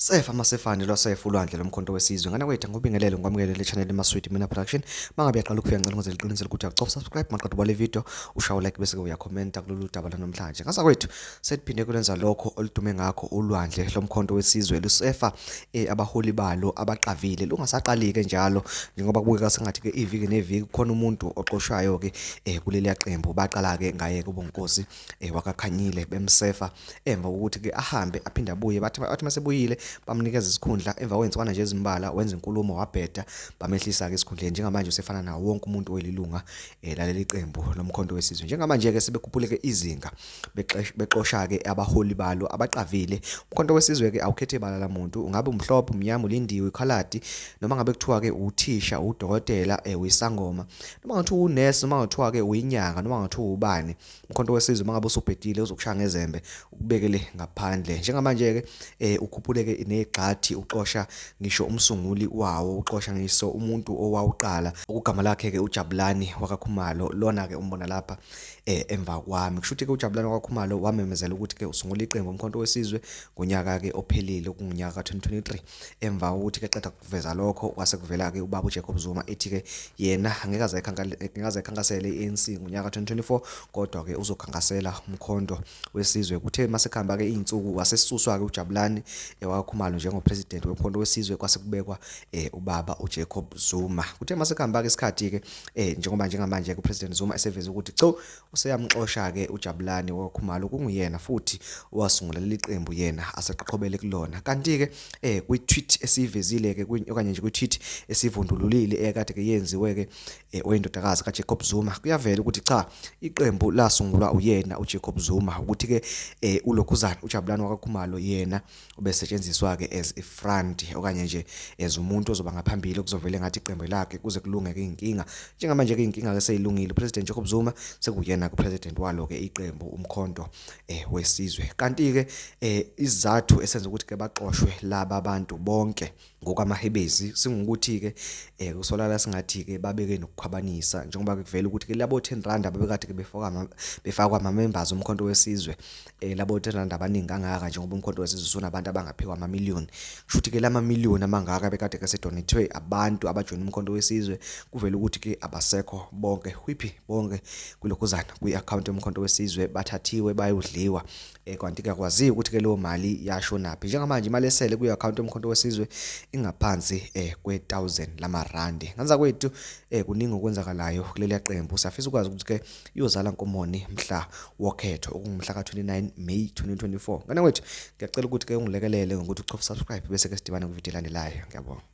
Sefa masefane lwasefa ulwandle lomkhonto wesizwe. Ngane kwethu ngobingelele ngikwamukelele le channel eMaswidi Mina Production. Mangabe uyaqala ukufika ngicela ungenze liqinisele ukuthi uyacofa subscribe maqeda ubale video ushaye like bese ke uyakhomenta kulolu daba lanamhlanje. Ngasa kwethu sesiphinde kulenza lokho oludume ngakho ulwandle lomkhonto wesizwe lusefa abaholi balo abaqavile lungasaqali ke njalo njengoba kubukeka sengathi ke iviki neviki kukhona umuntu oxoshwayo ke kuleli qembu baqala ke ngaye kubonkosi wakaKhanyile bemsefa emva kokuthi ke ahambe aphinde abuye bathi masebuyile bamnikeza isikhundla emva kwensukwana nje ezimbala wenza inkulumo wabheda bamehlisa ke esikhundleni. Njengamanje usefana nawo wonke umuntu oyilunga laleli qembu lomkhonto wesizwe. Njengamanje ke sebekhuphuleke izinga bexosha ke abaholi balo abaqavile. Umkhonto wesizwe ke awukhethe ibala lamuntu, ungabe umhlophe, umnyama, ulindiwe, ikhaladi, noma ngabe kuthiwa ke uthisha, udokotela, uyisangoma, noma ngathiwa unesi, noma ngathiwa ke uyinyanga, noma ngathiwa ubani. Umkhonto wesizwe mangabe usubhedile uzokushaya ngezembe ukubekele ngaphandle. Njengamanje ke ukhuphuleke negxathi uxosha ngisho umsunguli wawo, uxosha ngisho umuntu owawuqala okugama lakhe ke uJabulani wakaKhumalo, lona ke umbona lapha emva kwami. Kusho ukuthi ke uJabulani wakaKhumalo wamemezela ukuthi ke usungula iqembu umkhonto wesizwe ngonyaka ke ophelile okungunyaka ka-2023. Emva kokuthi ke qeda kuveza lokho kwase kuvela ke ubaba uJacob Zuma ethi ke yena angeke aze ekhankasele i-ANC ngonyaka ka-2024 kodwa ke uzokhankasela umkhonto wesizwe. Kuthe masekuhamba ke izinsuku wasesuswa ke uJabulani wakaKhumalo njengopresident womkhonto wesizwe kwase kubekwa ubaba uJacob Zuma. Kuthe masekuhamba ke isikhathi ke njengoba njengamanje ke uPresident Zuma eseveze ukuthi cho useyamxosha ke uJabulani wakaKhumalo kunguyena futhi owasungula leli qembu yena aseqoqobele kulona. Kanti ke kwi-tweet esiyivezile ke okanye nje kwi-tweet esivundululile ekade ke yenziwe ke oyindodakazi kaJacob Zuma kuyavela ukuthi cha iqembu lasungulwa uyena uJacob Zuma, ukuthi ke ulokhuzana uJabulani wakaKhumalo yena ubesetshenziswa ke as i-front okanye nje as umuntu ozoba ngaphambili okuzovele ngathi iqembu lakhe kuze kulungeke inkinga. Njengamanje ke inkinga ke seyilungile, uPresident Jacob Zuma sekuyena ke upresident walo ke iqembu umkhonto wesizwe. Kanti ke isizathu esenza ukuthi ke baxoshwe laba bantu bonke ngokwamahebezi singukuthi ke kusolala singathi ke babeke nokukhwabanisa, njengoba kuvela ukuthi ke labo 10 rand ababekade ke befakwa ama members umkhonto wesizwe, labo 10 rand abaningi kangaka njengoba umkhonto wesizwe usunabantu abangaphekwa ama million. Kusho ukuthi ke lama million amangaka bekade ke sedonethwe abantu abajoyina umkhonto wesizwe, kuvela ukuthi ke abasekho bonke hwiphi bonke kulokhuzana kwi-account yomkhonto wesizwe bathathiwe bayodliwa. Kanti ke akwaziwa ukuthi ke leyo mali yashonaphi. Njengamanje imali esele kwi-account yomkhonto wesizwe ingaphansi kwe-1000 lamarandi. Nganza kwethu kuningi okwenzakalayo kuleli qembu. Siyafisa ukwazi ukuthi ke iyozala nkomoni mhla wokhetho okungumhla ka-29 May 2024. Ngane kwethu ngiyacela ukuthi ke ungilekelele ngokuthi uchofe subscribe bese ke sidibane kwivideo elandelayo. Ngiyabonga.